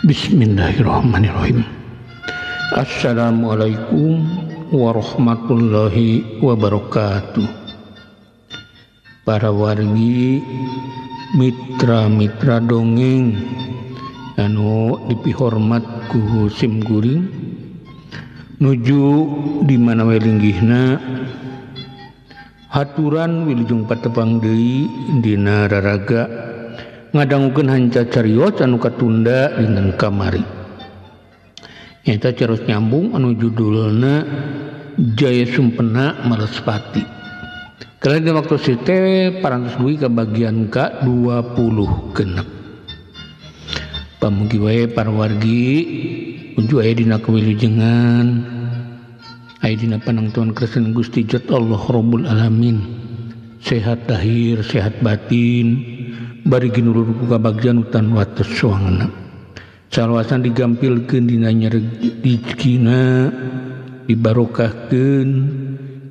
Bismillahirrahmanirrahim. Assalamualaikum warahmatullahi wabarakatuh. Para wargi, mitra-mitra dongeng anu dipihormat ku sim kuring, nuju di mana we linggihna haturan wilujeng patepang deui dina raraga ngadangukeun hanca carios anu katunda dinten kamari. Nyata carios nyambung anu judulna Jaya Sumpena Malespati. Kali di waktu site parantos dugi ka bagian ka 20 genep. Pamugi wae para wargi unju aya dina kawilujengan, aya dina panangtuan Kristen Gusti Jat Allah Rabbul Alamin. Sehat lahir, sehat batin, bari ginulur ku kabagjan utan wates suangna. Salwasan digampilkeun dina rezekina, dibarokahkeun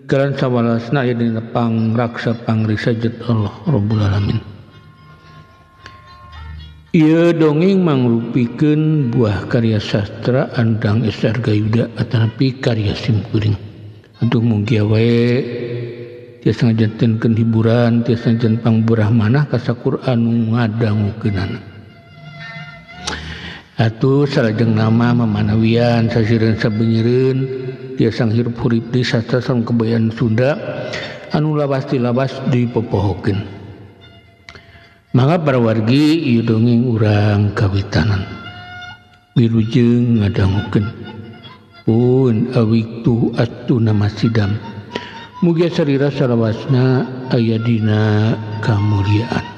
kalan sawalasna aya dina pangraksa pangrisa Jat Allah Rabbul Alamin. Ieu dongeng mangrupikeun buah karya sastra Andang SR Gayuda atanapi karya simkuring. Atuh mugia wae tiasa ngajantenkeun hiburan, tiasa janten pangburah manah kasakur anu ngadangukeunana. Atuh salajeng nama mamanawian sasireun sabeunyereun tiasa hirup hurip di sastra sareng kebudayaan Sunda anu lawas tilawas dipopohokeun. Mangga para wargi ieu dongeng urang kawitanan. Wilujeng ngadangukeun. Pun awiktu astuna masidam. Mugia sarira salawasna aya dina kamuliaan.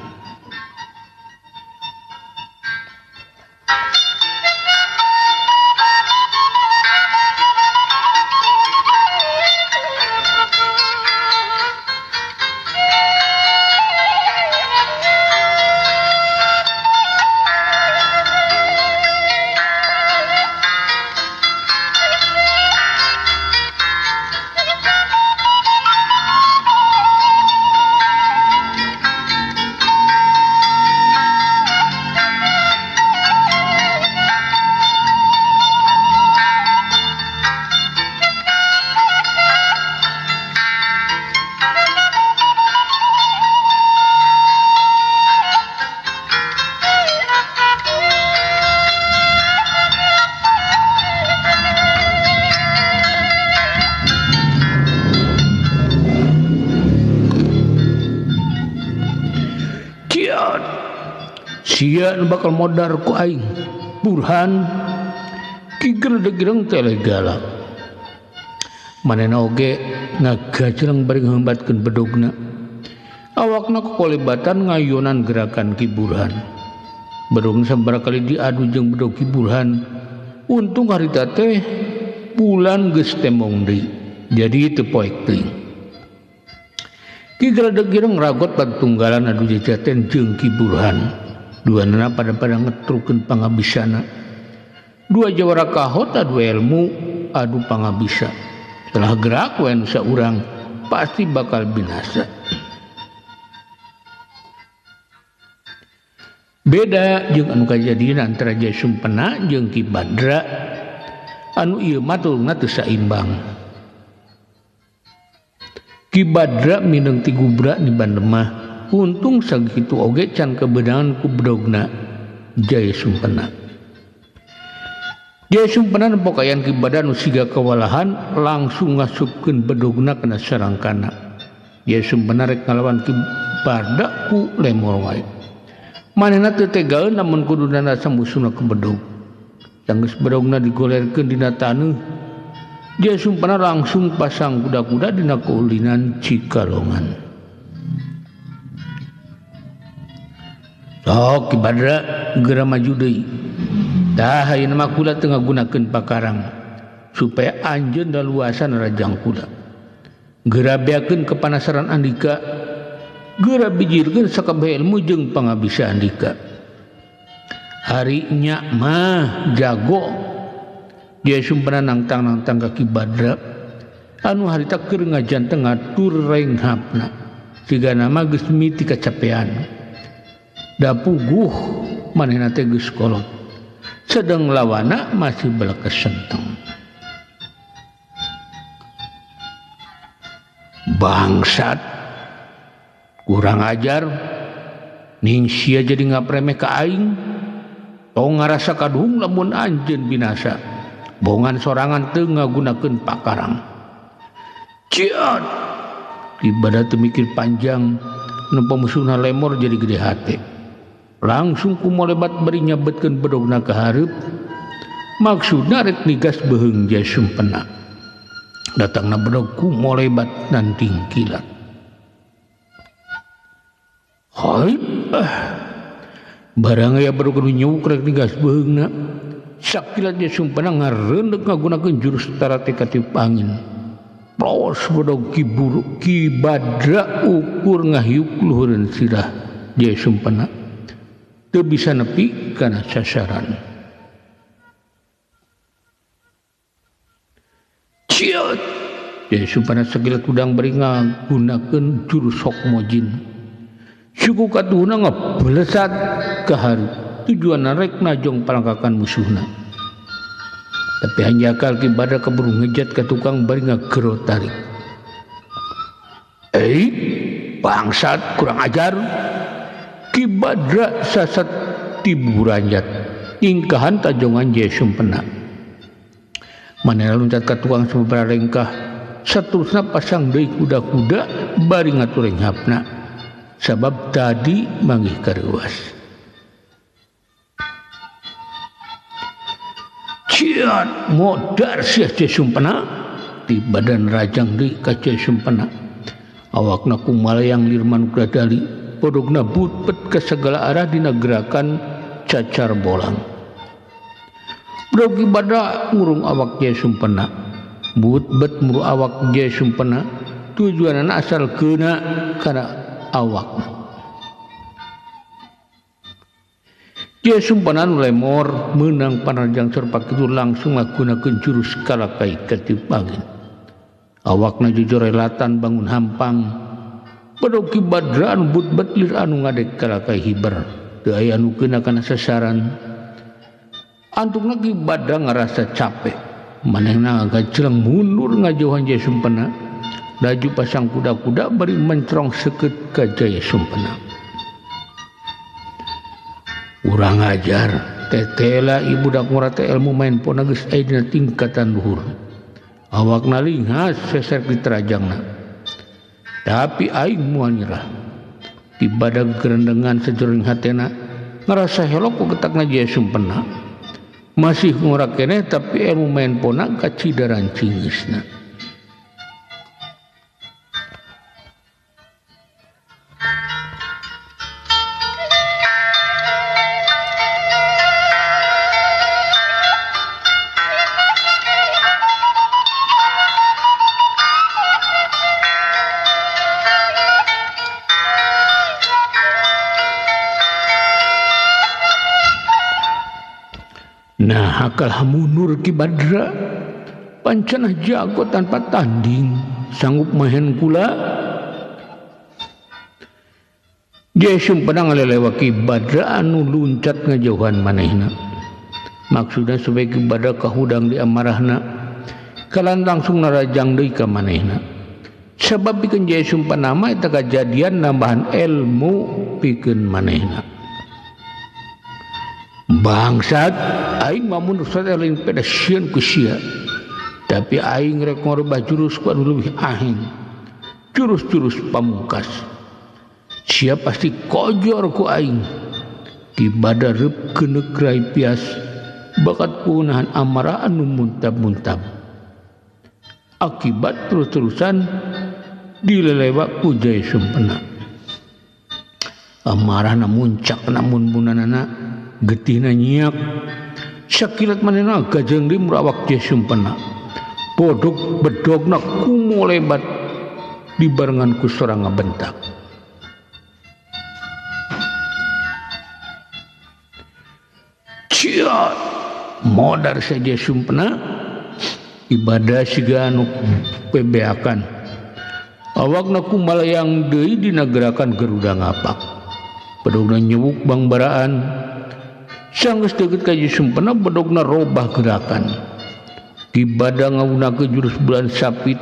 Sia nu bakal modar ku aing Burhan Ki Gredeg teh galak. Manehna oge ngagajleng bari ngheumbatkeun bedogna. Awakna kokolebatan ngayonan gerakan Ki Burhan. Bedogna sabaraha kali diadu jeung bedog Ki Burhan. Untung harita teh bulan geus temong deui. Jadi teu poek teuing. Ki Gredeg ragot patunggalan adu jajaten jeung Ki Burhan. Duanana pada-pada ngetrukeun pangabisana. Dua jawara kahot adu ilmu adu pangabisa. Setelah gerak we nu saurang pasti bakal binasa. Beda jeung anu kajadian antara Jaya Sumpena jeung Ki Badra anu ieu mah tulungna teu saimbang. Ki Badra mineng ti gubra di Bandemah. Untung sakitu oge can kebedangan ku bedogna Jaya Sumpena. Jaya Sumpena nempo kaayaan Ki Badra nu siga kawalahan langsung ngasupkeun bedogna kana sarangkana. Jaya Sumpena rek ngalawan Ki Badra ku lemor wae. Manehna teu tegaeun lamun kudu nandasa musuna ke bedog. Sanggeus bedogna digolerkeun dina taneuh, Jaya Sumpena langsung pasang kuda-kuda dina kaulinan Cikalongan. Sok Ki Badra geura maju deui. Tah ayeuna mah kula teu ngagunakeun pakarang supaya anjeun daluasan rajang kula. Geura beakeun kepanasaran andika, geura bijirkeun sakabeh ilmu jeung pangabisa andika. Hari nya mah jago. Jaya Sumpena nangtang-nangtang ka Ki Badra anu harita keur ngajanteng ngatur renghapna. Sigana mah geus miti kacapean. Da puguh manehna teh geus kolot. Sedang lawana masih belekes senteng. Bangsat, kurang ajar, ning sia jadi ngapremeh ka aing. Tong ngarasa kaduhung lamun anjeun binasa. Bongan sorangan teu ngagunakeun pakarang. Ciat, ibadah teu mikir panjang, nempo musuhna lemor jadi gede hate. Langsung ku molebat bari nyabetkeun bedogna ka hareup. Maksudna rek nigas beuheung Jaya Sumpena. Datangna bedog ku molebat nanting kilat. Hai, barang aya bedog nu nyuk rek nigas beuheungna. Sakilat Jaya Sumpena ngareundek ngagunakeun jurus tarate katiup angin. Plos bedog Ki Buru Ki Badra ukur ngahiuk luhureun sirah Jaya Sumpena. Teu bisa nepi kana sasaran. Ciut! Jaya Sumpena sakilat udang bari ngagunakeun jurus hokmojin. Suku katuhna ngeblesat ka hareup. Tujuanna rek najong palangkakan musuhna. Tapi hanjakal Ki Badra keburu ngejat ka tukang bari ngagero tarik. Bangsat kurang ajar. Ki Badra sasat tiburanjat ingkahan tajongan Jaya Sumpena. Manehna luncat ka tukang sababaraha lengkah, saterusna pasang deui kuda-kuda bari ngatur renghapna. Sabab tadi manggih kareuwas. Ciat modar sia Jaya Sumpena di badan rajang deui ka Jaya Sumpena. Awakna kumalayang lir manuk dadali. Podogna butpet ke segala arah dina gerakan cacar bolang. Bedog Ki Badra ngurung awak Jaya Sumpena. Butbet muru awak Jaya Sumpena. Tujuanana asal keuna kana awakna. Jaya Sumpena nu lemor meunang panarjang serpak itu langsung ngagunakeun jurus kalakai katiup angin. Awakna jujurelatan bangun hampang. Bedog Ki Badra anu butbet lir anu ngadek kalakai hiber. Teu aya anu keuna kana sasaran. Antukna Ki Badra ngarasa capek. Manehna ngagajleng mundur ngajauhan Jaya Sumpena. Laju pasang kuda-kuda bari mencrong seukeut ka Jaya Sumpena. Urang ajar, tetela ibu budak ngora teh ilmu main pona geus aya dina tingkatan luhur. Awakna linghas seser diterajangna. Tapi aing moal nyerah. Ki Badra gerendengan sajeroning hatena ngarasa helok ku getakna Jaya Sumpena. Masih ngora keneh tapi ilmu main pona kacidaran cingisna. Nah akal hamunur Ki Badra pancanah jago tanpa tanding sanggup mahen kula. Jaya Sumpena ngalelewa Ki Badra anu luncat ngajauhan manehna. Maksudna supaya Ki Badra kahudang di amarahna kalan langsung narajang deui ka manehna. Sabab pikeun Jaya Sumpena mah eta kajadian nambahan ilmu pikeun manehna. Bangsat, aing mah mun lain pada sieun ku sia. Tapi aing rek ngorobah jurus ku anu leuwih ahing. Jurus-jurus pamungkas. Sia pasti kojor ku aing. Ki Badra reup keuneuk rai pias bakat punahan amarah anu muntab-muntab. Akibat terus-terusan dilelewa ku Jaya Sumpena. Amarahna muncak namun bunanana getihna nyiak. Sakilat manehna gajeng deui murawak Jaya Sumpena. Bodog bedogna kumolebat dibarengan ku sora ngabentak. Ciat modar saja Sumpena ibadah siga anu pebeakan. Awakna kumalayang deui dina gerakan Garuda ngapak. Bedogna nyewuk bangbaraan. Sanggeus deukeut ka Jaya Sumpena bedogna robah gerakan. Ki Badra ngagunakeun jurus bulan sapit.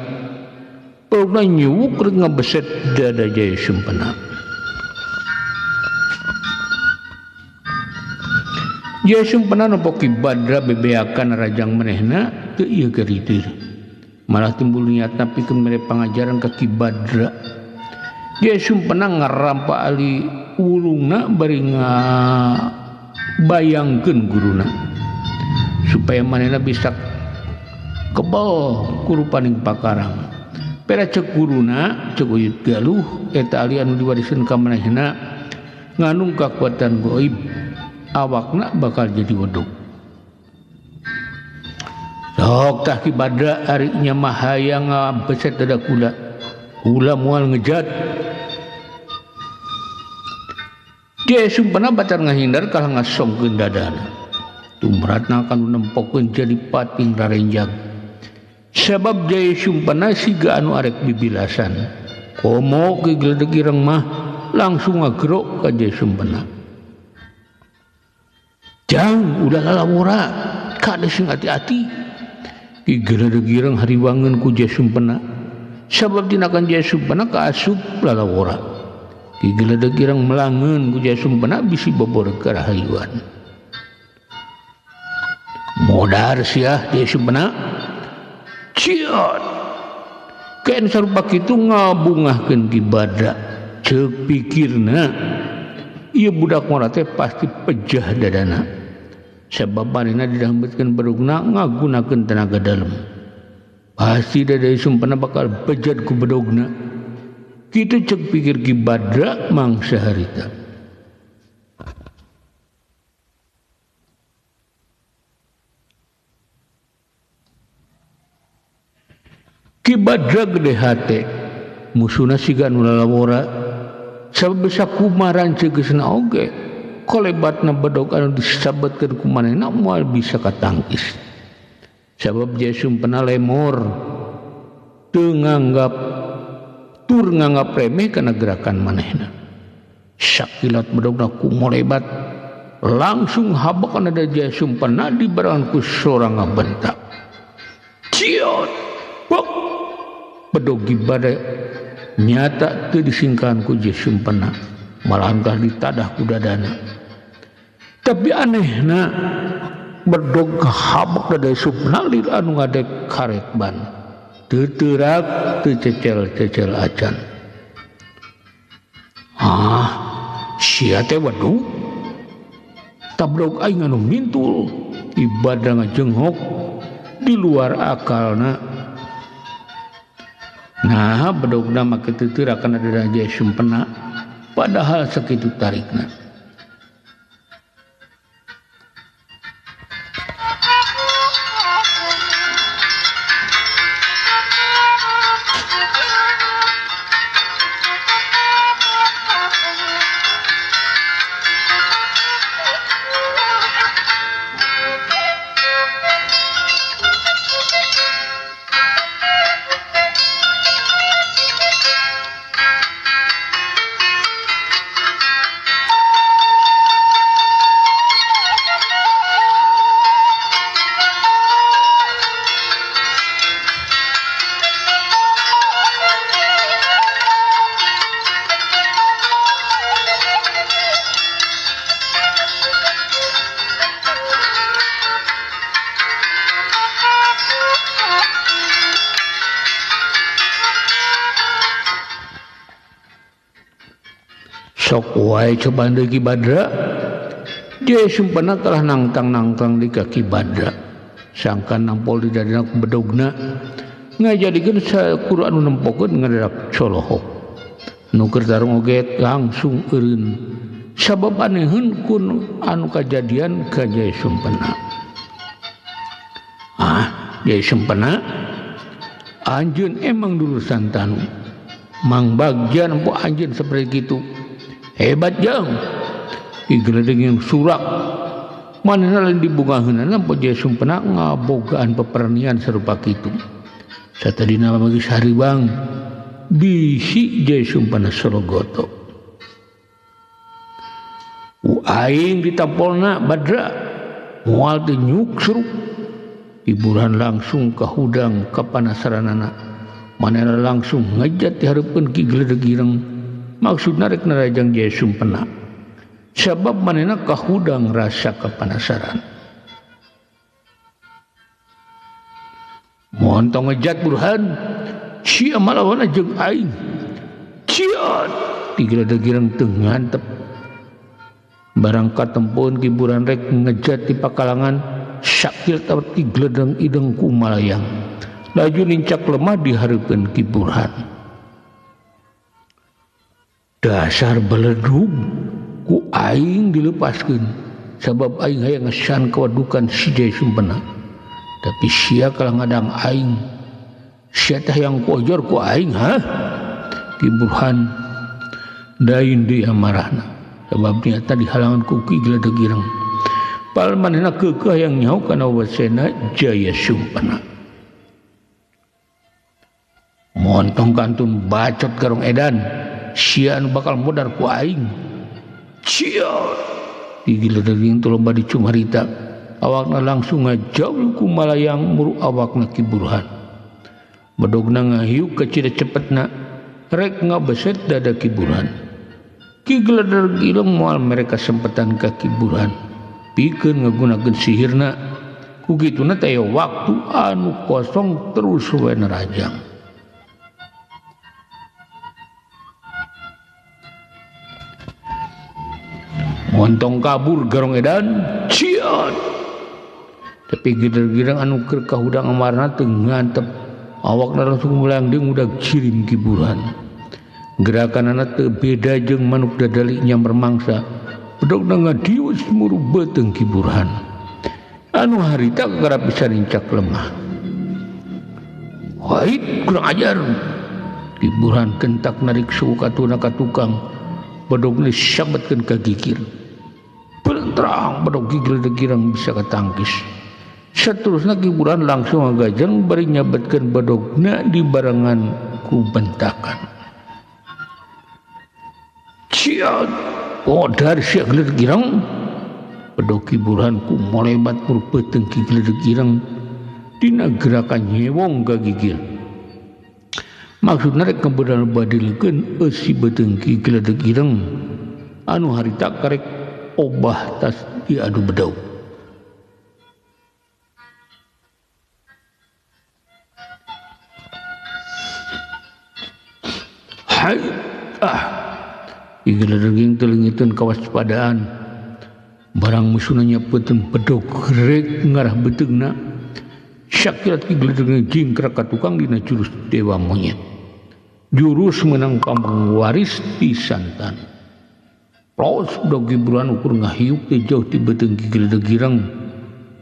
Bedogna nyuwuk rek ngabeset dada Jaya Sumpena. Jaya Sumpena nempo Ki Badra bebeakan rajang manehna teu ieu geritir. Malah timbul niatna pikeun mere pangajaran ka Ki Badra. Jaya Sumpena ngarampa ali wulungna bari ngabayangkeun guruna supaya manehna bisa kebal ku rupaning pakarang. Pera cek guruna cek Uyut Galuh eta ali anu diwariskeun ka manehna ngandung kakuatan goib, awakna bakal jadi wedog. Sok tah Ki Badra ari nya mah hayang ngabeset dada kula. Kula moal ngejat. Jaya Sumpena batar ngahindar kalah ngasongkeun dadana. Tumratna kanu nempokeun jadi pating rarenjag. Sabab Jaya Sumpena siga anu arek bibilasan. Komo Ki Gledeg Ireng mah langsung ngagerok ka Jaya Sumpena. Jang udah lalawora, kade sing hati-hati. Ki Gledeg Ireng hariwangeun ku Jaya Sumpena. Sabab tinakan Jaya Sumpena kaasup lalawora. Ki Gledeg Ireng melangeun ku Jaya Sumpena bisi bobor ka rahayuan. Modar sia Jaya Sumpena. Ciot. Kaen sarupa kitu ngabungahkeun Ki Badra. Ceuk pikirna ieu budak ngora teh pasti pejah dadana. Sabab manehna didahambetkeun bedogna ngagunakeun tenaga dalem. Pasti dada Sumpena bakal bejat ku bedogna. Kitu cek pikir Ki Badra mangsa harita. Ki Badra gede hate, musuhna siga anu lalawora. Sabab bisa kumaran cegesna oge, kolebatna bedog anu disabetkeun ku manehna moal bisa katangkis. Sabab Jaya Sumpena lemor teu nganggap tur nganggap remeh kana gerakan manehna. Sakilat bedogna ku molebat langsung habakan ada Jaya Sumpena dibarengan ku sorang ngabentak. Ciot! Bok! Bedog Ki Badra nyata teu disingkahan ku Jaya Sumpena, malahan kah ditadah ku dadana. Tapi anehna bedog kahabak dada Sumpena lir anu ngadek karet ban. Teu teurak teu cecel-cecel acan. Ah, sia teh waduh. Tabrok aing anu mintul, ibadah ngajenghok di luar akalna. Nah, bedogna make teu teurak kana dada Jaya Sumpena, padahal sakitu tarikna. Sok wae cobaan deui Ki Badra. Jaya Sumpena kalah nangtang-nangtang di ka Ki Badra. Sangkan nampol di dadana ku bedogna ngajadikeun sakur anu nempokeun ngaderak colohok. Nu keur tarung oge langsung eureun. Sabab aneheun kun anu kajadian ka Jaya Sumpena. Ah, Jaya Sumpena anjeun emang dulur Santanu. Mang Bagja nempo anjeun seperti kitu. Hebat jang. Ki Gledeg yang surak manehna lain dibungaheunana nempo Jaya Sumpena ngabogaan pepernian sarupa kitu. Satadina bagi sariwang bisi Jaya Sumpena sorogoto. Ku aing ditampolna Badra moal teu nyuk seruk. Ki Burhan langsung kahudang kapanasaranana. Manehna langsung ngejat dihareupeun Ki Gledeg Ireng. Maksudna rek narajang Jaya Sumpena. Sabab manehna kahudang rasa kapanasaran. Moal tong ngejat Burhan, sia malawana jeung aing. Ciat Ki Gledeg Ireng teu ngantep. Barang katempoeun Ki Burhan rek ngejat di pakalangan, sakil tawat Ki Gledeg Ireng ku malayang. Laju nincak lemah dihareupeun Ki Burhan. Dasar beledug ku aing dilepaskeun sabab aing hayang ngesan kawadukan si Jaya Sumpena. Tapi sia kalah ngadang aing. Sia teh hayang ku ojor ku aing ha? Ki Burhan dain deui amarahna sabab nyata dihalangan ku Ki Gledeg Ireng. Pal manehna keukeuh hayang nyaho kana wasena Jaya Sumpena. Montong kantun bacot garong edan, sia anu bakal modar ku aing. Cia Ki Gledeg Ireng teu loba dicumarita. Awakna langsung ngajauh ku malayang muru awakna Ki Burhan. Bedogna ngahiuk kecil cepetna rek ngabeset dada Ki Burhan. Ki Gledeg Ireng moal mereka sempetan ka Ki Burhan. Pikeun ngagunakeun sihirna. Ku kituna teh waktu anu kosong terus we nerajang. Montong kabur garong edan, ciat. Tapi Gledeg Ireng anu keur kahudang amarna teu ngantep. Awakna langsung mulang deui ngudag cirim Ki Burhan. Gerakanana teu beda jeung manuk dadali nyamber mangsa. Bedogna ngadius muru beuteung Ki Burhan. Anu harita kerap bisa nincak lemah. Wait, kurang ajar. Ki Burhan kentak narik suku katuna ka tukang. Bedogna sabetkeun ka gigir. Belentrang bedog Ki Gledeg Ireng bisa katangkis. Seterusna Ki Burhan langsung ngagajeng bari nyabetkeun bedogna di barengan ku bentakan. Ciat, odar sia Gledeg Ireng. Bedog Ki Burhan ku molebat mur beuteung Ki Gledeg Ireng dina gerakan nyewong ka gigir. Maksudna rek ngebeudal badilkeun eusi beuteung Ki Gledeg Ireng anu harita karek obah tas diadu bedog. Hai ah Ki Gledeg Ireng teu leungiteun kawaspadaan. Barang musuhna nyapeutkeun bedog rek ngarah beuteungna. Sakilat Ki Gledeg Ireng jingkrak ka tukang dina jurus dewa monyet. Jurus menang pamangwaris ti santan. Plos bedog Ki Burhan ukur ngahiuk teh jauh ti beuteung Ki Gledeg Ireng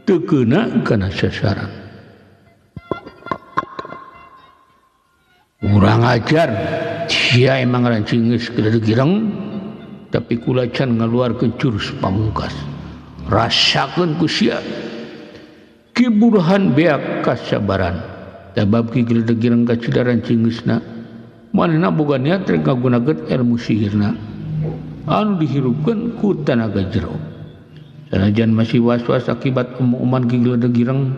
teu keuna kana sasaran. Urang ajar, sia emang rancingeus Gledeg Ireng, tapi kula can ngaluarkeun jurus pamungkas. Rasakeun ku sia. Ki Burhan beak kasabaran. Sabab Ki Gledeg Ireng kacida rancingeusna, manehna boga niat rek ngagunakeun ilmu sihirna anu dihirupkeun ku tanaga jero. Sanajan masih was-was akibat umuman Ki Gledeg Ireng,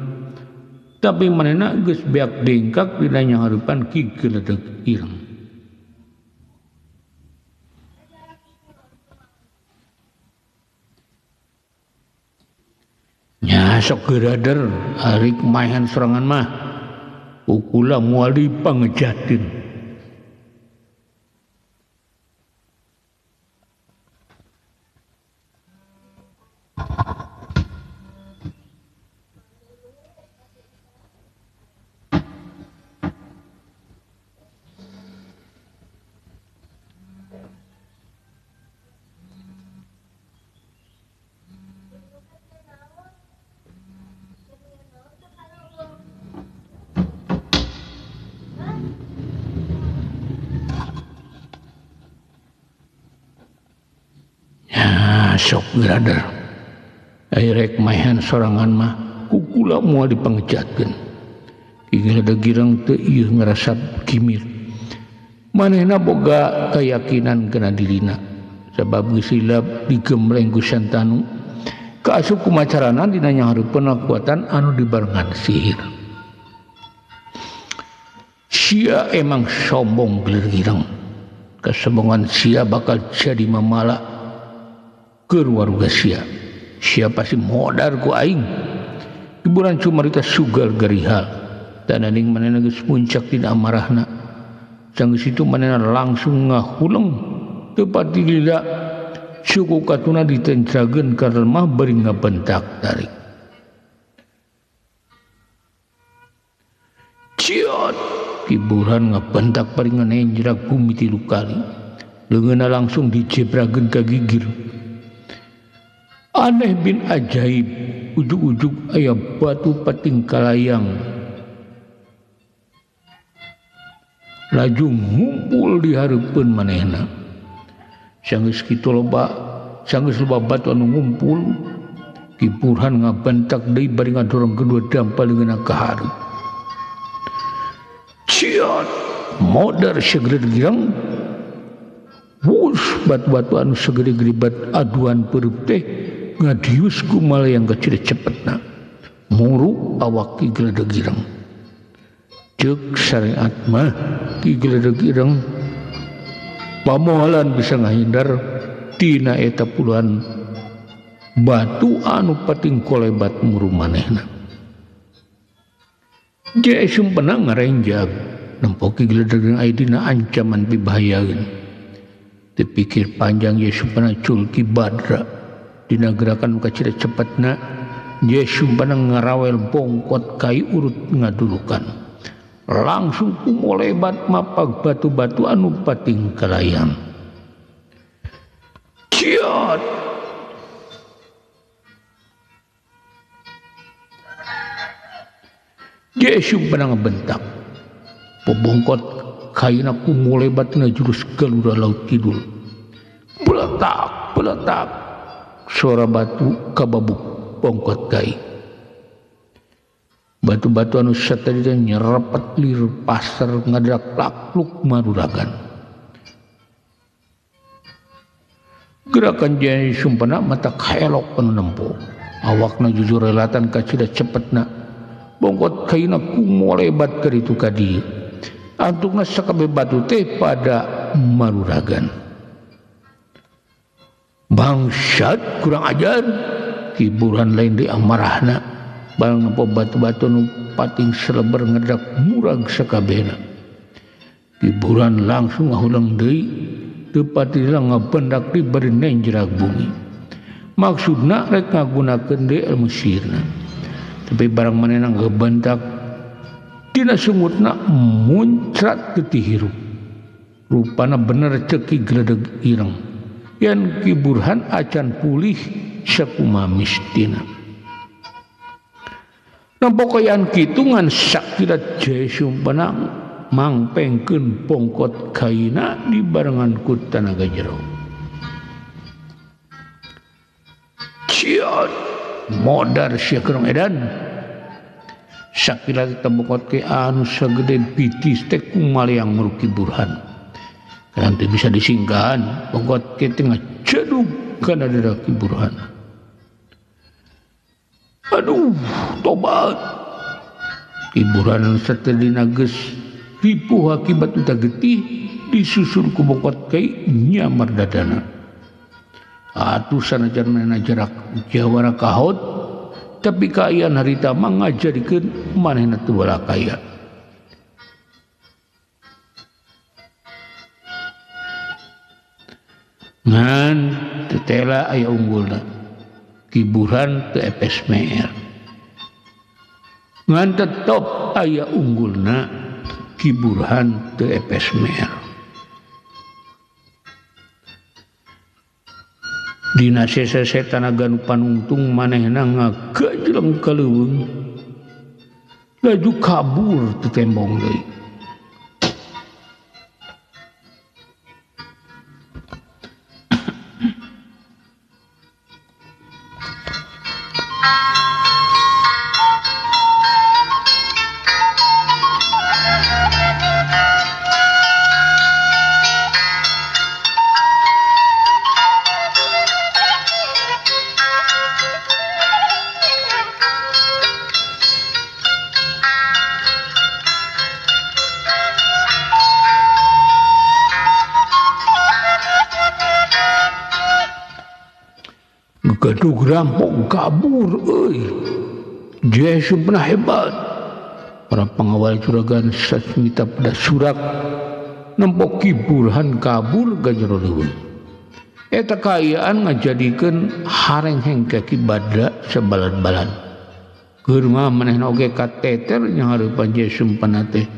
tapi manehna geus beak dengkak dina nyahareupan Ki Gledeg Ireng. Nya sok geurader ari maehan sorangan mah ukula moal dipangejatin. Sok brother, rek maehan sorangan mah kukula moal dipangejatkeun. Ki Gledeg Ireng teu ieu ngarasa kimir. Manehna boga keyakinan kana dirina. Sabab geus hilap digembleng ku Santanu. Kaasup kumacarana dina nyanghareupeun kakuatan anu dibarengan sihir. Sia emang sombong gelir girang. Kesombongan sia bakal jadi mamala keur waruga sia. Sia pasti modar ku aing. Hiburan cumarita sugal garihal. Dan aning manehna geus puncak dina amarahna. Sanggeus itu manehna langsung ngahuleng teu pati lila suku katuna ditentrageun ka lemah bari ngabentak tarik. Ciot! Ki Burhan ngabentak bari nganenjrak bumi 3 kali. Leungeunna langsung dijebrageun ka gigir. Aneh bin ajaib, ujug-ujug aya batu pating kalayang. Laju ngumpul di hareupeun manehna. Sanggeus kitu loba, sanggeus loba batu anu ngumpul, Ki Burhan ngabentak deui bari ngadorong kedua dampal leungeunna ka hareup. Ciot, modar segede girang. Wus batu-batu anu segede-gede bat aduan peureub teh ngadius ku malayang kecil cepetna. Muru awak Ki Gledeg Ireng. Ceuk syariat mah Ki Gledeg Ireng pamohalan bisa ngahindar tina eta puluhan batu anu pating kolebat muru manehna. Jaya Sumpena ngarenjag nempo Ki Gledeg Ireng aya dina ancaman pibahayaeun. Dipikir panjang Jaya Sumpena cul Ki Badra dina gerakan kacida cepetna Jaya Sumpena ngarawel bongkot kai urut ngadulukan. Langsung kumolebat mapag batu-batu anu pating kalayang. Ciot! Jaya Sumpena ngabentak. Bobongkot kaina kumolebat dina jurus Galuda Laut Kidul. Beletak, beletak. Suara batu kababuk bongkot kai. Batu-batu anu satadina nyerepet lir pasar ngadak lakluk maruragan. Gerakan Jaya Sumpena mata kaelok anu nempo. Awakna jujur relatan kacida cepetna. Bongkot kaina kumolebat ka ditu ka dieu. Antukna sakabeh batu teh pada maruragan. Bangsat kurang ajar. Ki Burhan lain di amarahna. Barang nempo batu-batu nu pating seleber ngedak murag sakabehna. Ki Burhan langsung ngahulang deui, teu patila ngabendak di bari nenjrak bumi. Maksudna rek ngagunakeun deui ilmu sihirna. Tapi barang manehna ngabentak tina sungutna muncrat getih hirup. Rupana bener ceuk Ki Gledeg Ireng. Yen Ki Burhan acan pulih sakumaha mistina. Nampokoyan kitu ngan sakira Jaya Sumpena mangpengkeun bongkot kaina dibarengan ku tanaga jero. Ciot, modar sia kerong edan. Sakira tebokot ke anu sagede bitis teh kumaliang muru Ki Burhan. Karena teu bisa disinggahan, bongkot ke teh ngacedug kana dada Ki Burhan. Aduh, tobat. Ki Burhan satadina geus ripuh akibat uta getih disusul ku bongkot kai nyamar dadana. Atuh sanajan manehna jarak jawara kahot, tapi kaayaan harita mah ngajadikeun manehna teu balakaya. Ngan tetela aya unggulna. Ki Burhan teu epes meer. Ngan tetep aya unggulna Ki Burhan teu epes meer. Dina sese tanaga nu panungtung manehna ngagajleng ka leuweung. Laju kabur teu tembong deui. Begadug rampok kabur euy. Jaya Sumpena hebat. Para pengawal juragan Sasmita pada surak nempok Ki Burhan kabur ka jero leuweung. Eta kaayaan ngajadikeun harengheng ka Ki Badra sabalan-balan. Keur mah manehna oge kateter nyahareupan Jaya Sumpena teh.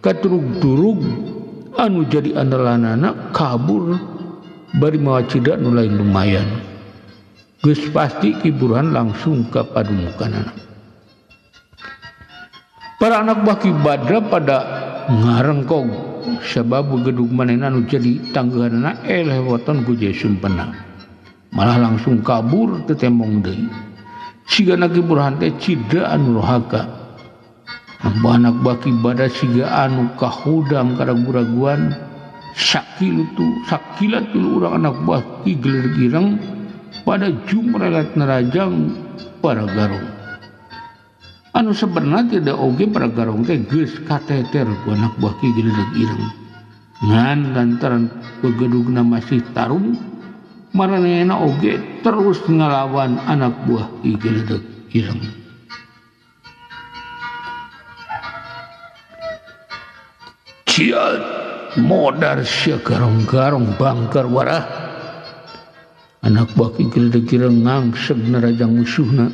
Katurug-turug anu jadi andalanana kabur bari mawa cida nu lain lumayan. Geus pasti Ki Burhan langsung ka padumukanana. Para anak buah Ki Badra pada ngarengkog sabab gedug manehna nu jadi tangguhanana eleh weton ku Jaya Sumpena. Malah langsung kabur teu tembong deui. Sigana Ki Burhan teh cida anu rohaka. Anak buah Ki Badra siga anu kahudang karagu-raguan sakilat tilu urang anak buah Ki Gledeg Ireng pada jumrelat nerajang para garong. Anu sebenarnya tidak oge para garong teh geus kateter ku anak buah Ki Gledeg Ireng. Ngan lantaran pegedugna masih tarung, maranehna oge terus ngalawan anak buah Ki Gledeg Ireng. Ciat modar sia garong-garong bangkar warah. Anak buah Ki Gledeg Ireng ngangseg nerajang musuhna.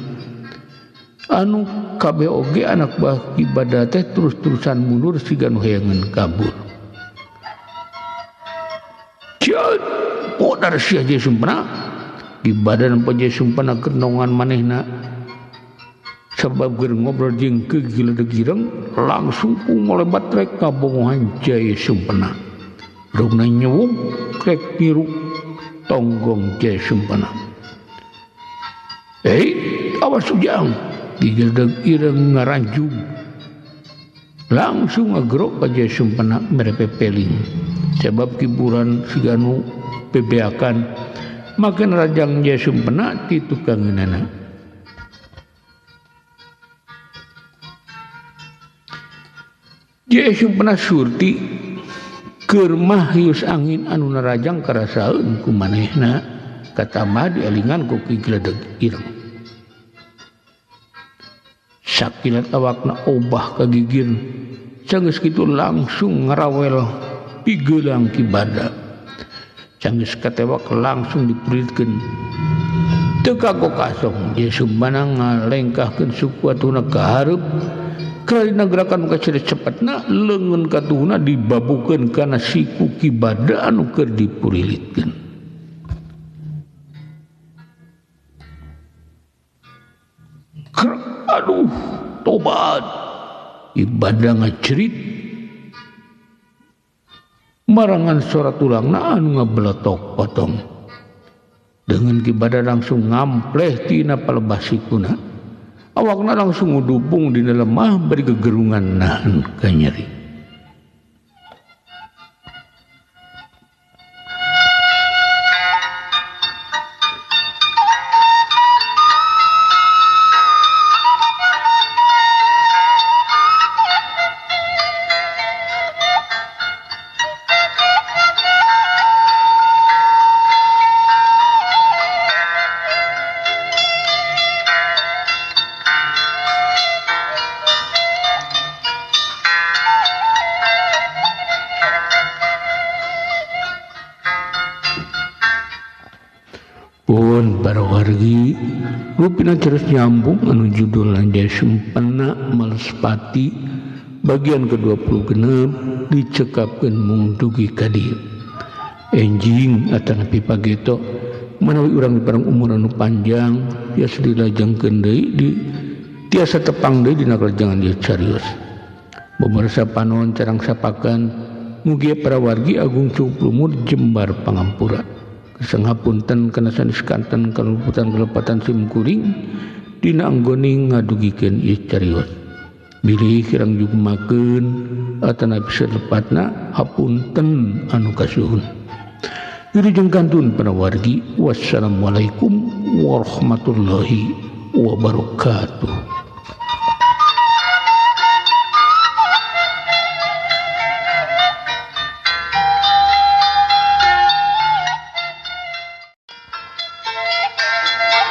Anu kabeh oge anak buah Ki Badra teh terus-terusan mundur siga nu hayangeun kabur. Ciat modar sia Jaya Sumpena. Ki Badra nempo Jaya Sumpena kenongan manehna. Sabab keur ngobrol jeung Ki Gledeg Ireng langsung ku ngolebat rek kabongohan Jaya Sumpena. Rugna nyewuk rek niruk tonggong Jaya Sumpena. Awas ujang. Ki Gledeg Ireng ngaranjug. Langsung ngagerok ka Jaya Sumpena mere pepeling. Sebab Ki Burhan siga nu bebeakan makin rajang Jaya Sumpena ti tukangeunana. Jaya Sumpena surti keur mah hius angin anu narajang karasaeun ku manehna katambah dielingan ku Ki Gledeg Ireng. Sakilat awakna obah ka gigir, sanggeus kitu langsung ngarawel pigeulang Ki Badra. Sanggeus katewak langsung diperitkeun. Teu kagok kasong Jaya Sumpena ngalengkahkeun suku atuhna ka hareup. Karena gerakan kaciri cepatna leungeun katuhna dibabukeun kana siku Ki Badra anu keur dipurilitkeun. Aduh, tobat. Ki Badra ngacerit marangan suara tulangna anu ngabeletok potong. Dengan Ki Badra langsung ngampleh tina palebah sikuna. Awakna langsung ngudupung dina lemah bari gegerungan nahan kanyeri. Wargi rupina terus nyambung anu judul Jaya Sumpena Malespati bagian ke-26 dicekapkeun mung dugi ka dieu. Enjing atanapi pageto manawi urang dipareng umur anu panjang tiasa dilajengkeun deui di tiasa tepang deui dina kalajengan ieu carios. Pemirsa panon carang sapakan mugia para wargi agung cukup lumur jembar pangampura. Senghapunten kana sanes kanten kaluputan kelepatan sim kuring dina anggone ngadugikeun ieu carios. Bilih kirang jugmakeun atanapi salepatna hapunten anu kasuhun. Wilujeng kantun para wargi, wassalamualaikum warahmatullahi wabarakatuh.